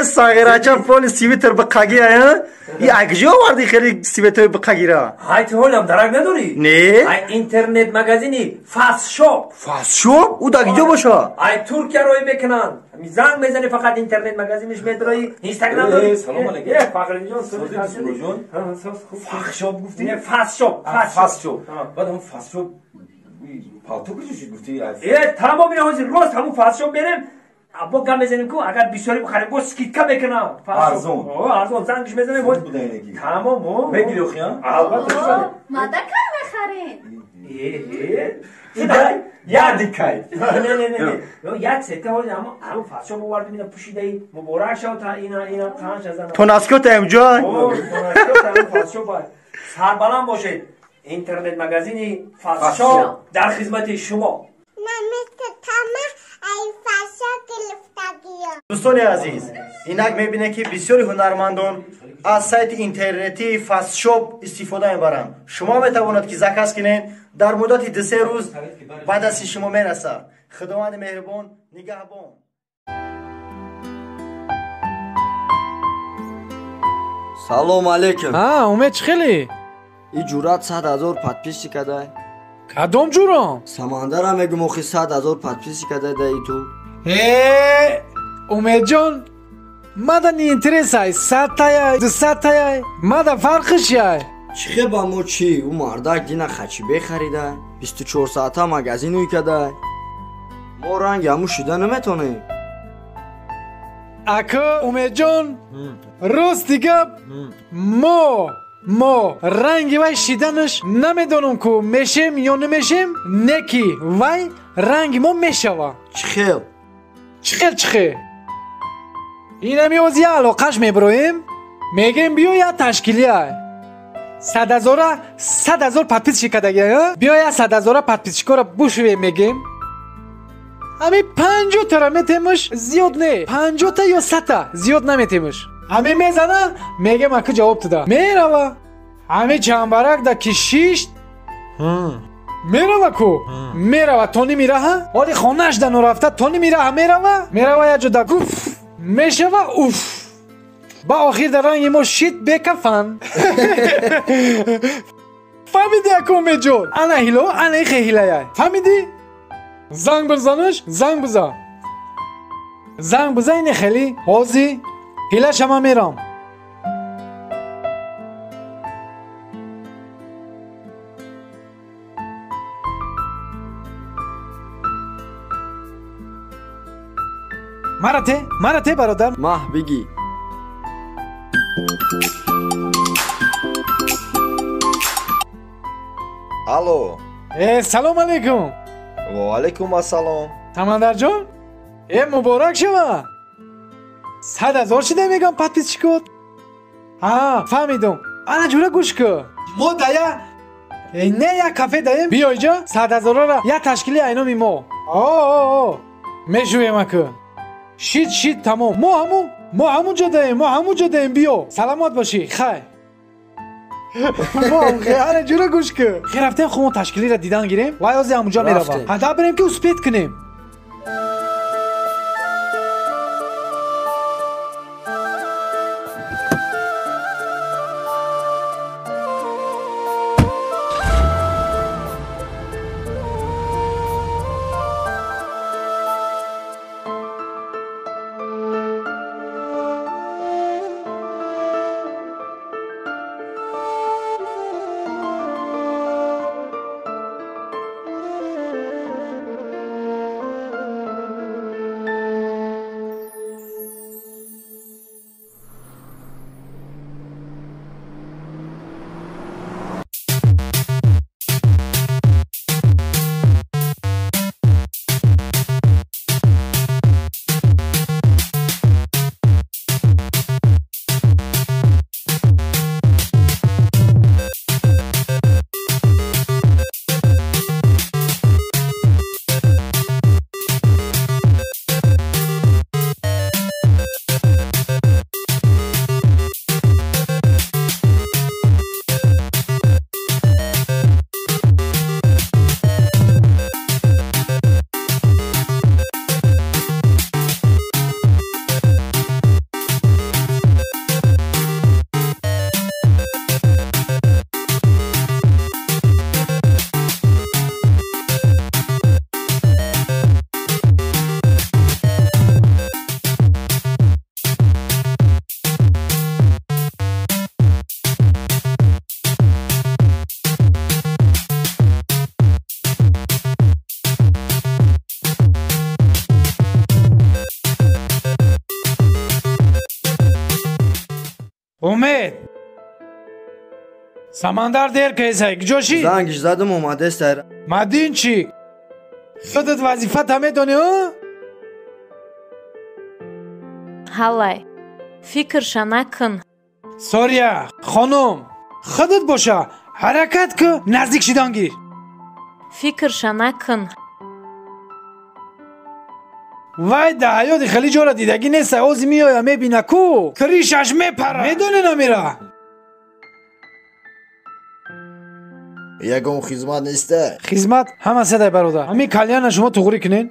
Сағирача поли сивитр биқаги а? И акҷо оварди хеле сиветои биқагира? Ҳай, ту ҳолам дарак надорӣ? Не. Ай интернет магазини Фастшоп. Фастшоп? Ӯ дар киҷо боша? Ай Туркия роӣ мекунанд. Занг мезанӣ, фақат интернет магазиниш медроӣ, Инстаграм дорӣ. Салом алейкум. Э, Фахриддинҷон, Суруҷон. Фахшоп гуфтӣ? Не, Фастшоп. Фастшоп. Баъд ҳам Фастшоп палто куҷо шуд гуфтӣ? Э, тамом, ина ҳозир рост ҳамун Фастшоп мерем. Бо гап мезанем ку, агар бисёре бихарем, бо скидка мекунам. Арзон. Арзон, зангш мезанем. Тамом. Мегири охи, албатта. Мада кай мехарем? Як дикай. Не, не, не, як сета ҳоли ҳамун Фастшоп овардим, ина пӯшидаи. Муборак шав, та ина ина қанч азан. Тонаскота имҷой. Тонаскота Фастшоп. Сарбаланд бошед. Интернет магазини Фастшоп дар хизмати шумо. Дӯстони азиз, инак мебинед, ки бисёри ҳунармандон аз сайти интернетии Фастшоп истифода мебаранд. Шумо метавонад, ки заказ кунед, дар муддати 2-3 рӯз ба дасти шумо мерасад. Худованди меҳрубон нигаҳбон. Салом алейкум. Умед, чӣ хеле? И ҷуръат 100 000 подписчик кадай. Кадом ҷуром? Самандара мегум, охи 100 000 подписчик кадай да ютуб. Э, Умедҷон, мада не интересай, 100 таяй, 200 таяй, мада фарқиш яй. Чӣ хе ба мо чӣ? Ӯ мардак дина хачи бехаридай, 24 соата магазин уй кадай. Мо ранги ҳаму шида наметонем. Ака Умедҷон, рости гап, мо ранги вай шиданаш намедонам ку мешем ё намешем, не ки вай ранги мо мешава. Чӣ хел? Чӣ хел, чӣ хел? Инами оз я алоқаш мебироем, мегем, биё я ташкилия 100 000-а, 100 000 подписчик кардагия, биё я 100 000-а подписчикоро бушувем, мегем, ҳами 50 тара метемаш, зиёд не, 50-та ё 100-та зиёд наметемаш. Ҳами мезана, мегем, ака ҷавоб туда мерава, ҳами чамбарак да ки шишт мерава ку, мерава то ними раҳа, ҳоли хонааш да норафта, то ними раҳа мерава, мерава, як ҷо да гуф мешава, уф, ба охир дар ранги мо шит бекафан. Фаҳмиди, ака Умедҷон? Ана ҳило, ана ихе ҳилаяй, фаҳмидӣ? Занг бизанаш, занг биза, занг биза, ине хели ҳози ҳилашама мерам. Марате, марате, бародар. Маҳ, бигӣ. Алло. Э, салом алейкум. Ва алайкум ассалом. Самандарҷон, э, муборак шава, 100 000 шида мегам подписчикот. А, фаҳмидум. Ана ҷура, гӯш кӯ, мо дая не як кафе даем, биё иҷа, 100 000-ара як ташкили айноми мо о мешувем, акӯ шид, шид, тамом, мо ҳамун ҷо даем, мо ҳамун ҷо даем, биё, саломат бошӣ, хай. Ана ҷура, гӯш кӯ, хе рафтем, хумо ташкилиро дидан гирем, вай ози ҳамунҷо мерава, ҳада бирем, ки успеть кунем. Самандар дер кесай, куҷошӣ? Зангиш задам, омадестай. Мадин чӣ? Худат вазифата медонӣ, а? Ҳалай, фикрша накун. Сория, хонум, худат боша, ҳаракат ку, наздик шидан гир. Фикрша накун. Вай да ҳаёти хеле ҷора дидагӣ неста, ози меоя мебина ку, кришаш мепара. Медонӣ намира? Ягон хизмат неста? Хизмат ҳама седай бародар. Ҳамин кальяна шумо туғрӣ кунен.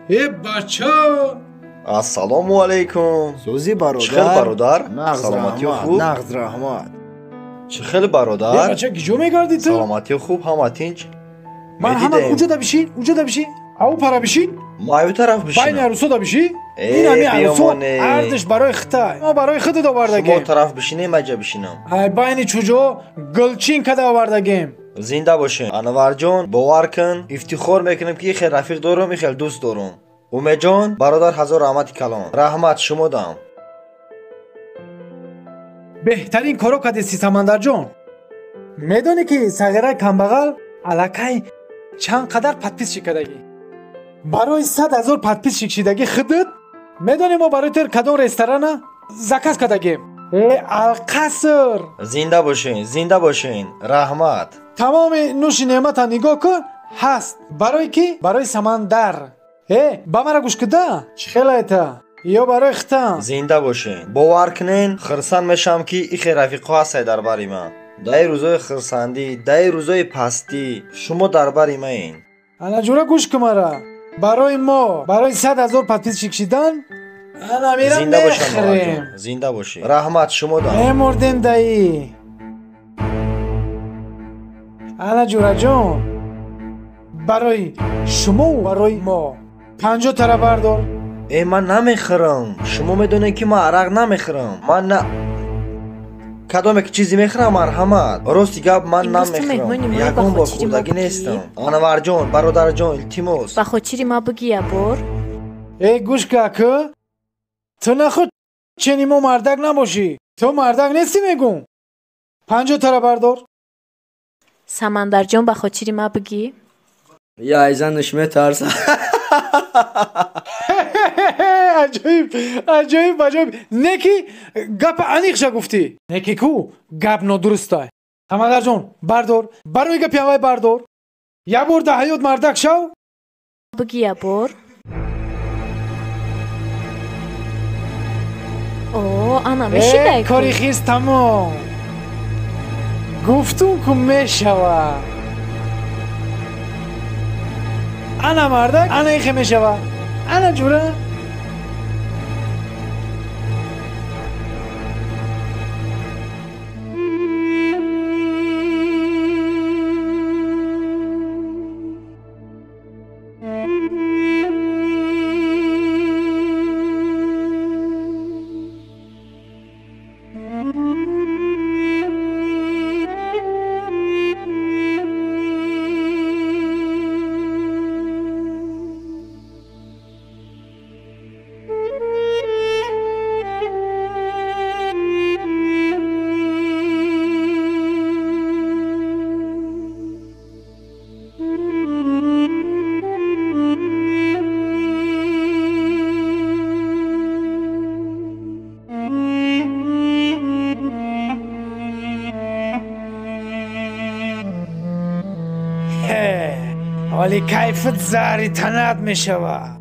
Э бача! Ассалому алайкум. Сӯзи бародар. Чӣ хел бародар? Нағз Саломатиё раҳмат, хуб? нағз раҳмат. Чӣ хел бародар? Э бача, киҷо мегардӣ ту? Саломатиё хуб, ҳама тинч? Ман ҳама Медидем. уҷо да бишин, уҷо да бишин, ау пара бишин, Ма аю тараф байни бишинам. арӯсо да биши. Э, Ин ҳами арӯсо биёмоне. ардиш барои хитай. Мо барои худат Шумо овардагем. тараф бишинем, маҷа бишинам. Ай байни чуҷо гулчин када овардагем. Зинда бошем. Анварҷон, бовар кун, ифтихор мекунем ки ихел рафиқ дорум, ихел дӯст дорум. Умедҷон, бародар, ҳазор раҳмати калон. Раҳмат шумо дам. Беҳтарин коро кардеси Самандарҷон. Медонӣ ки сағираи камбағал аллакай чанд қадар подписчик кардагӣ? Барои 100 000 подписчик шидагӣ худат медонӣ мо барои ту кадом ресторана заказ кардагем? Э, Алқаср. Зинда бошен, зинда бошен. Раҳмат. Тамоми нӯши неъмата нигоҳ кун, ҳаст. Барои кӣ? Барои Самандар. Э, ба мара гӯш куда? Чӣ хелайта? Ё барои хитам? Зинда бошен. Бовар кунен, хирсанд мешавам ки ихе рафиқҳо ҳастед дар бари ман. Даи рӯзои хирсандӣ, даи рӯзои пастӣ шумо дар бари маен. Ана ҷура гӯш кун мара. Барои мо, барои 100 000 подписчик шидан, ана мира Зинда бошам, мехӯрем. Анварҷон. Зинда бошӣ. Раҳмат шумо дам. Мемурдем даи. Ана ҷураҷон, барои шумову барои мо 50 тара бардор. Э, ман намехӯрам. Шумо медонед ки ман арақ намехӯрам. Ман на кадоме ки чизе мехӯрам, марҳамат. Рости гап, ман Имрӯз ту намехӯрам. меҳмони моӣ, ба Ягон бор хотири ма хӯрдагӣ бугӣ? нестам. Анварҷон, бародарҷон, илтимос. Ба хотири ма бугӣ ябор? Э, гӯш ка ку, ту нахуд чени мо мардак набошӣ. Ту мардак нестӣ мегум. 50 тара бардор. Самандарҷон, ба хотири ма бугӣ? Я айзанаш метарса. Аҷоиб, аҷоиб, аҷоиб. Не ки гапа аниқша гуфтӣ. Не ки ку гап нодурустай. Самандарҷон, бардор. Барои гапи ҳавай бардор. Як бор дар ҳаёт мардак шав. Бугӣ ябор? О, ана Э, мешидай ку. кори хис тамом. Гуфтум ку мешава. Ана мардак, ана ихе мешава. Ана ҷура. Вале кайфат заҳри танат мешавад.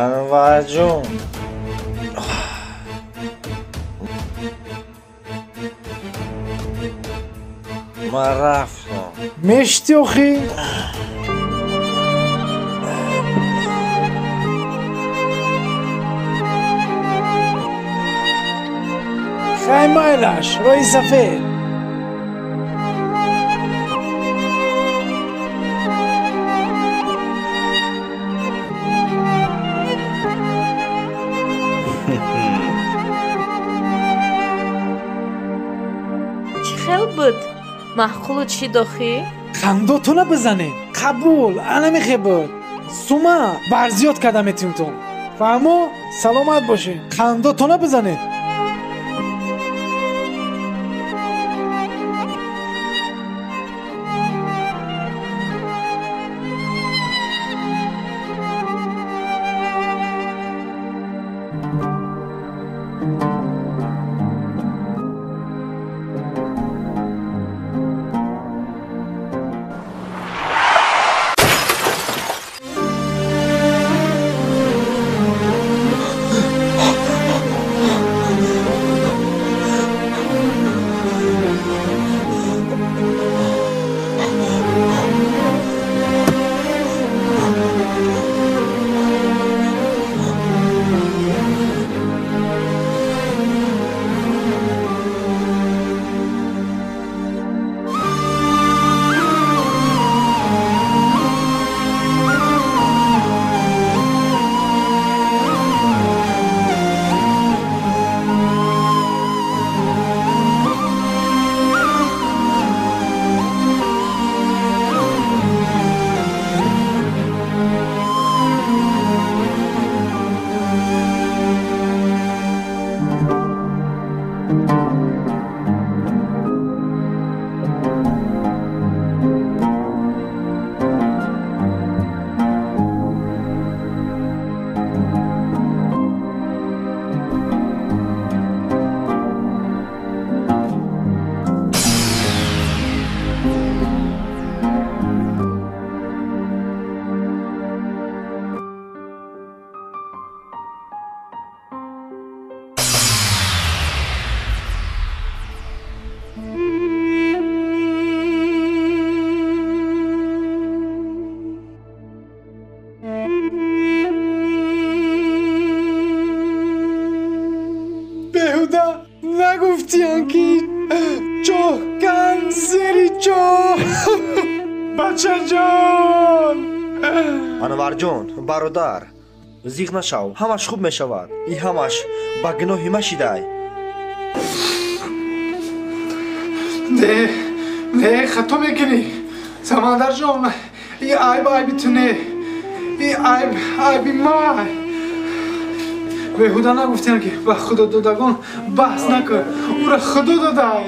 Анварҷон. Ман рафтам. Мешти охӣ? Хай майлаш, роҳи сафед. Чӣ хел буд? Маъқулу чӣ дохӣ? Хандотона бизанед. Қабул, ана мехе буд. Сума барзиёд карда метимтон. Фаҳмо? Саломат бошед. Хандотона бизанед. Беҳуда нагуфтиян ки чоҳкан зери чоҳ. Бачаҷон! Анварҷон, бародар, зиқ нашав, ҳамаш хуб мешавад. И ҳамаш ба гуноҳи ма шидай. Не, не, хато мекунӣ. Самандарҷон, и айб айби ту не. И айб айби май. Беҳуда нагуфтем ки ба худододагон баҳс накун. Ура худо додай.